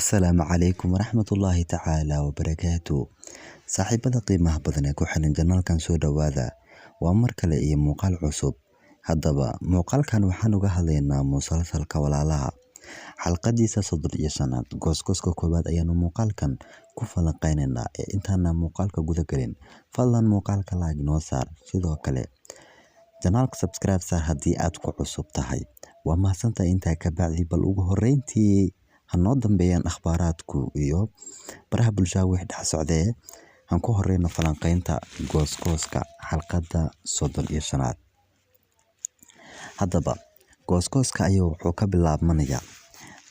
Asalaamu calaykum waraxmatullaahi tacaala wabarakaatu. Saaxiibada qiimaha badan ee ku xiran janaalkan, soo dhowaada. Waa mar kale iyo muuqaal cusub. Haddaba muuqaalkan waxaan uga hadlaynaa musalsalka Walaalaha, xalqadiisa 35aad, goosgooska koowaad ayaanu muuqaalkan ku falanqeynaynaa. Ee intaana muuqaalka guda gelin, fadlan muuqaalka like noo saar, sidoo kale janaalka subscribe saar haddii aad ku cusub tahay. Waa mahadsantahay. Intaa ka bacdi, bal ugu horreyntii ha noo dambeeyaan akhbaaraadku iyo baraha bulshada wixii dhex socdee, han ku horeyno falanqeynta goosgooska xalqadda 35aad. Haddaba goosgooska ayuu wuxuu ka bilaabmanayaa,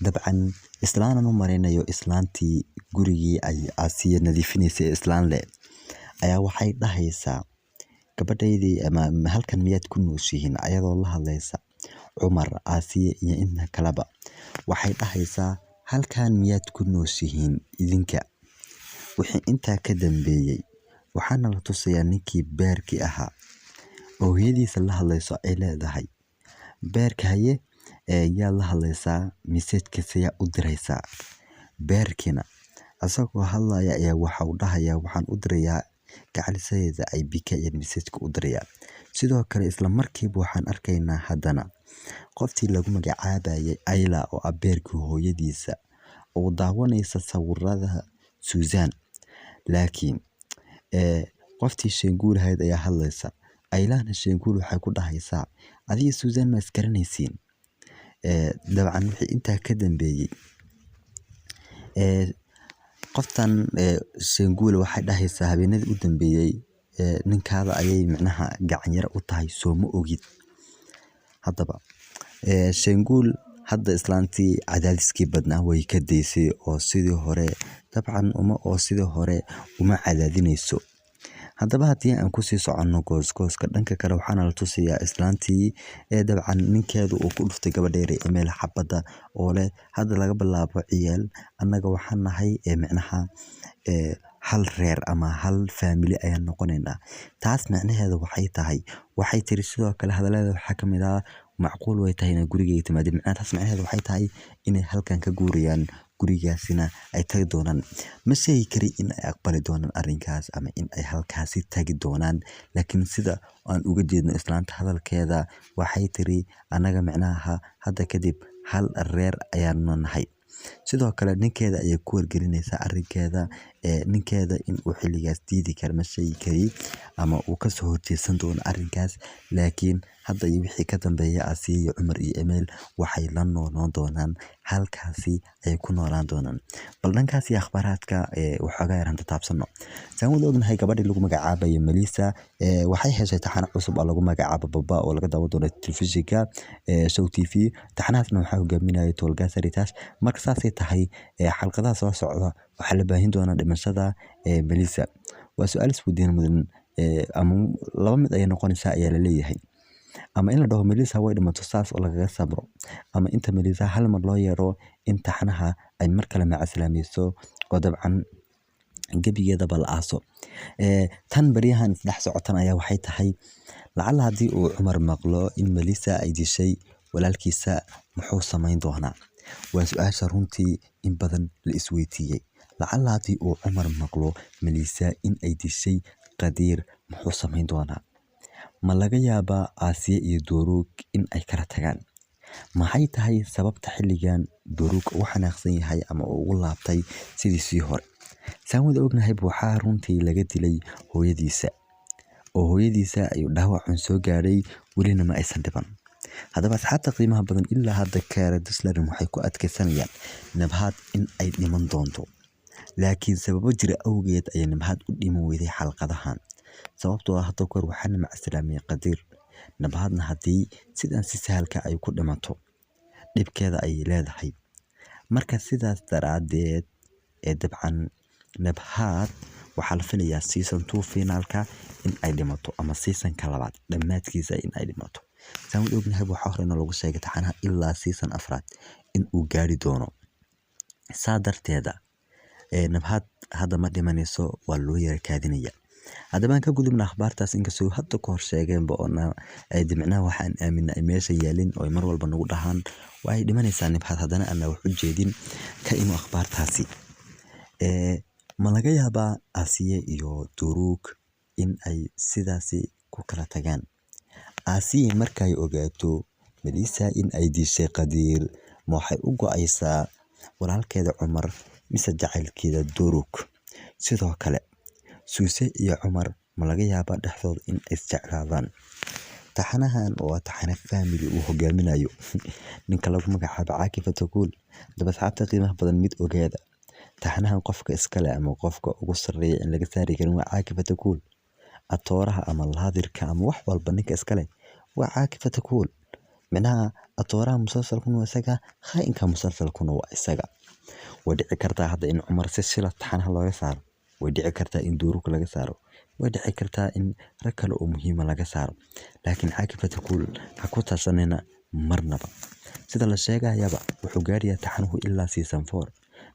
dabcan islaanan u maraynayo islaantii gurigii ay Aasiya nadiifinaysay. Islaan leh ayaa waxay dhahaysaa: "Gabadhaydii, ama halkan miyaad ku nooshihiin?" Ayadoo la hadlaysa Cumar, Aasiya iyo inta kaleba, waxay dhahaysaa: "Halkan miyaad ku nooshihiin idinka?" Wixii intaa ka dambeeyey, waxaana la tusayaa ninkii Beerkii ahaa oo hooyadiisa la hadlayso, ay leedahay: "Beerka, haye, yaa la hadlaysaa? Message-kase yaa u diraysaa?" Beerkina asagoo hadlaya ayaa waxa uu dhahayaa: "Waxaan u dirayaa gacalisadeeda ay bika iyo message-ka u dirayaa." Sidoo kale isla markiiba waxaan arkaynaa haddana qoftii lagu magacaabayay Ayla, oo ah Beerkii hooyadiisa, oo daawanaysa sawirada Susan. Laakiin qoftii Shenguul ahayd ayaa hadlaysa. Aylana Shenguul waxay ku dhahaysaa: "Adiga Susan ma isgaranaysiin?" Dabcan wixii intaa ka dambeeyey, qoftan Shenguul waxay dhahaysaa: "Habeenadii u dambeeyey ninkaada ayay micnaha gacan yar u tahay, soo ma ogid?" Haddaba Shenguul hadda islaantii cadaadiskii badnaa way ka daysay, oo sidii hore dabcan uma oo sidii hore uma cadaadinayso. Haddaba haddii aan kusii soconno goosgooska, dhanka kale waxaana la tusayaa islaantii ee dabcan ninkeedu uu ku dhuftay gabadha yar ee meel xabadda, oo leh: "Hadda laga bilaabo, ciyaal, annaga waxaan nahay ee micnaha ee hal reer ama hal family ayaan noqonaynaa." Taas micnaheedu waxay tahay, waxay tiri sidoo kale hadaladeeda waxaa ka mid ah: "Macquul way tahay inay gurigeyga timaadid." Macnaha taas micnaheedu waxay tahay inay halkan ka guurayaan, gurigaasina ay tagi doonaan. Ma sheegi kari in ay aqbali doonaan arrinkaas ama in ay halkaasi tagi doonaan, laakiin sida aan uga jeedno islaanta hadalkeeda, waxay tiri: "Annaga micnaha hadda kadib hal reer ayaanu nahay." Sidoo kale ninkeeda ayay ku wargelinaysaa arrinkeeda. Ee ninkeeda in uu xilligaas diidi karo ma sheegi kari, ama uu kasoo horjeesan doono arrinkaas, laakiin hadda iyo wixii ka dambeeya, Asiya iyo Cumar iyo Emel waxay la noolaan doonaan halkaasi, ay ku noolaan doonaan. Bal dhankaas iyo akhbaaraadka ee waxoogaa yar hanta taabsano. Saan wada ognahay, gabadhii lagu magacaabayo Melissa waxay heshay taxane cusub oo lagu magacaabo Baba, oo laga daawan doono telefishinka Show TV. Taxanahaasna waxaa hogaaminaya Tolga Saritash. Marka saasay tahay, xalqadaha soo socda waxaa la baahin doonaa dhimashada Melissa. Waa su-aal isweydiin mudan. Ama laba mid ayay noqonaysaa ayaa la leeyahay: ama in la dhaho Melissa way dhimato, saas oo lagaga sabro, ama inta Melissa hal mar loo yeero in taxanaha ay mar kale macasalaamayso oo dabcan gebigeedaba la aaso. Tan baryahan isdhex socotan ayaa waxay tahay: lacala haddii uu Cumar maqlo in Melissa ay dishay walaalkiisa, muxuu samayn doonaa? Waa su-aasha runtii in badan la isweydiiyey. Lacala haddii uu Cumar maqlo Melissa in ay dishay Qadiir, muxuu samayn doonaa? Ma laga yaabaa Aasiya iyo Doruug in ay kala tagaan? Maxay tahay sababta xilligan Doruug ugu xanaaqsan yahay ama uu ugu laabtay sidiisii hore? Saan wada ognahay, waxaa runtii laga dilay hooyadiisa, oo hooyadiisa ayuu dhaawac xun soo gaadhay, welina ma aysan dhiban. Haddaba asxaabta qiimaha badan, ilaa hadda Karaduslan waxay ku adkaysanayaan Nabhaad in ay dhiman doonto, laakiin sababo jira awgeed ayay Nabhaad u dhiman weyday xalqadahan, sababtoo ah hadda kahor waxaana macasalaamiyey Qadiir. Nabhaadna haddii sidan si sahalka ay ku dhimato, dhibkeeda ayay leedahay. Marka sidaas daraaddeed ee dabcan Nabhaad waxaa la filayaa season 2 finaalka in ay dhimato, ama seasonka labaad dhammaadkiisa in ay dhimato. Saan wada ognahay, waxaa horena lagu sheegay taxanaha ilaa season afraad in uu gaari doono. Saa darteeda Nabhaad hadda ma dhimanayso, waa loo yara kaadinaya. Haddaba aan ka gudubna akhbaartaas, inkastoo hadda ka hor sheegeenba oona ay micnaha waxaan aaminay ay meesha yaalin oo ay mar walba nagu dhahaan way dhimanaysaa Nibxad, haddana aan wax u jeedin ka imo akhbaartaasi. Ma laga yaabaa Asiye iyo Duruug in ay sidaasi ku kala tagaan? Asiye markay ogaato Melissa in ay dishay Qadiir, ma waxay u go'aysaa walaalkeeda Cumar mise jacaylkeeda Duruug? Sidoo kale Suuse iyo Cumar ma laga yaabaa dhexdooda in ay isjeclaadaan? Taxanahan waa taxane family uu hogaaminayo ninka lagu magacaabo Caakif Atakuul. Haddaba asxaabta qiimaha badan, mid ogaada: taxanahan qofka iskale ama qofka ugu sarreeya in laga saari karin waa Caakif Atakuul. Atooraha ama laadirka ama wax walba ninka iskale waa Caakif Atakuul. Micnaha atooraha musalsalkuna waa isaga, khaa'inka musalsalkuna waa isaga. Way dhici kartaa hadda in Cumar si shila taxanaha looga saaro, way dhici kartaa in Duuruk laga saaro, way dhici kartaa in rag kale oo muhiima laga saaro, laakiin Caakif Atakuul ha ku tashanina marnaba. Sida la sheegayaba wuxuu gaadhayaa taxanuhu ilaa season 4.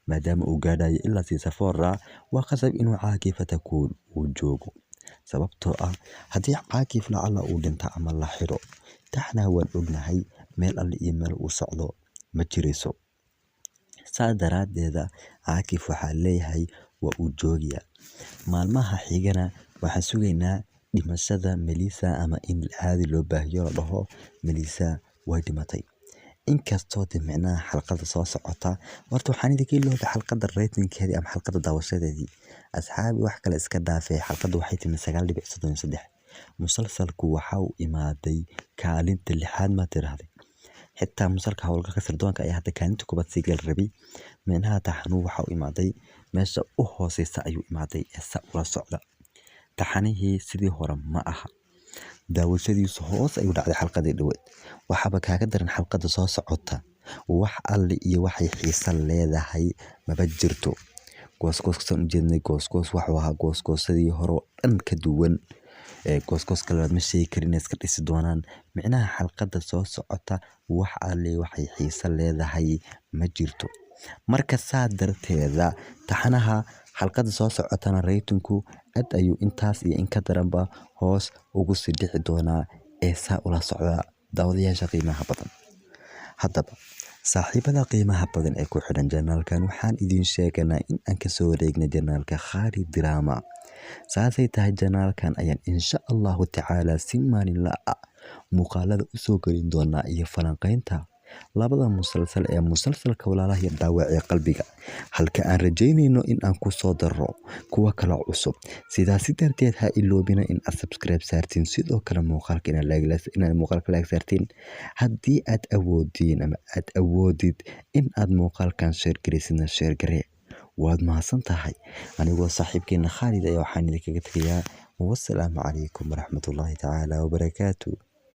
Maadaama uu gaadhayo ilaa season 4, waa qasab inuu Caakif Atakuul uu joogo, sababtoo ah haddii Caakif lacala uu dhinto ama la xiro, taxanaha waan ognahay meel alle iyo meel uu socdo ma jirayso. Saa daraaddeeda Caakif waxaa leeyahay waa uu joogayaa. Maalmaha xigana waxaan sugaynaa dhimashada Melissa ama in caadi loo baahiyo la dhaho Melissa way dhimatay. Inkastoo de micnaha xalqada soo socota, horta waxaan idinka ilooba xalqada ratingkeedii ama xalqada daawashadeedii. Asxaabi, wax kale iska dhaafay, xalqadu waxay timi 9.33. Musalsalku waxa uu imaaday kaalinta lixaad, ma tiraahday? Xitaa musalka Howlgalka Sirdoonka ayaa hadda kaalinta koobaad sii gali rabay. Micnaha taxanuhu waxa uu imaaday meesha u hooseysa ayuu imaaday ee sa ula socda. Taxanihii sidii hore ma aha, daawashadiisu hoos ayuu dhacday xalqadii dhaweed. Waxaaba kaaga daran xalqada soo socota, wax alle iyo waxay xiisa leedahay maba jirto. Goosgooskaan u jeednay, goosgoos waxuu ahaa goosgoosadii hore oo dhan ka duwan. Goosgooska labaad ma sheegi karin inay iska dhisi doonaan. Micnaha xalqada soo socota wax alle waxay xiisa leedahay ma jirto. Marka saa darteeda taxanaha xalqada soo socotana raytinku aad ayuu intaas iyo in ka daranba hoos ugu sii dhici doonaa ee saa ula socda, daawadayaasha qiimaha badan. Haddaba saaxiibada qiimaha badan ee ku xidhan janaalkan, waxaan idiin sheeganaa in aan kasoo wareegnay janaalka Khaalid Drama. Saasay tahay, janaalkan ayaan insha Allahu tacaala si maalinla ah muuqaalada usoo gelin doonaa iyo falanqaynta labada musalsal ee musalsalka Walaalaha iyo Dhaawacii Qalbiga, halka aan rajaynayno in aan ku soo darro kuwa kale cusub. Sidaasi darteed ha iloobina in aad subscribe saartiin, sidoo kale muuqaalka inaad muuqaalka like saartiin. Haddii aad awoodiin ama aad awoodid in aad muuqaalkan share garaysidna, share garee. Waad mahadsan tahay. Anigoo saaxiibkeena Khaalid ayaa waxaan idinkaga tegayaa wassalaamu calaykum waraxmatullaahi tacaala wabarakaatu.